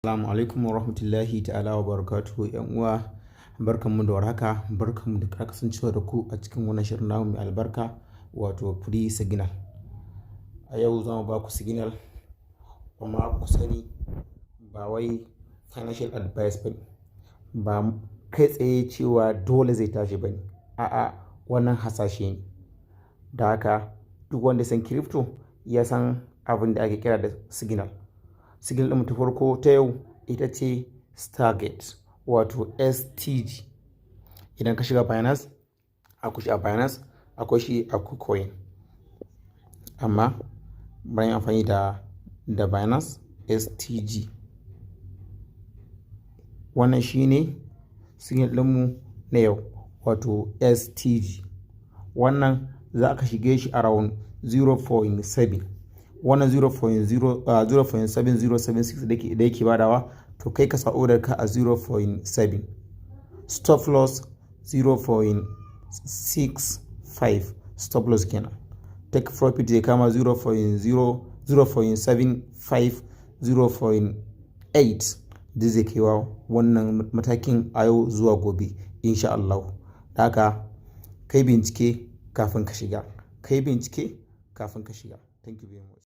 Assalamu alaikum wa rahmatullahi ta'ala wa barakatuhu, 'yan uwa. Barkanmu da warhaka, barkanmu da kasancewa da ku a cikin wannan shirin namu mai albarka, wato free signal. A yau za mu ba ku signal, amma ku sani, ba wai financial advice ba ne, ba kai tsaye cewa dole zai tashi ba ne. A'a, wannan hasashe ne. Da haka duk wanda ya san crypto ya san abin da ake kira da signal. Signal ɗin ta farko ta yau ita ce Stargate, wato STG. Idan ka shiga Binance, akwai shi a Binance, akwai shi a KuCoin. Amma bari amfani da Binance, STG. Wannan shine signal ɗinmu na yau, wato STG. Wannan za ka shige shi around 0.7. Wannan 0.0, 0.7076 da yake badawa, to kai ka sa order ka a 0.7. Stop loss 0.65, stop loss kenan. Take profit zai kama 0.0, 0.75, 0.8 da zai kaiwa wannan matakin a yau zuwa gobe, insha Allah. Da haka kai bincike kafin ka shiga. Kai bincike kafin ka shiga. Thank you very much.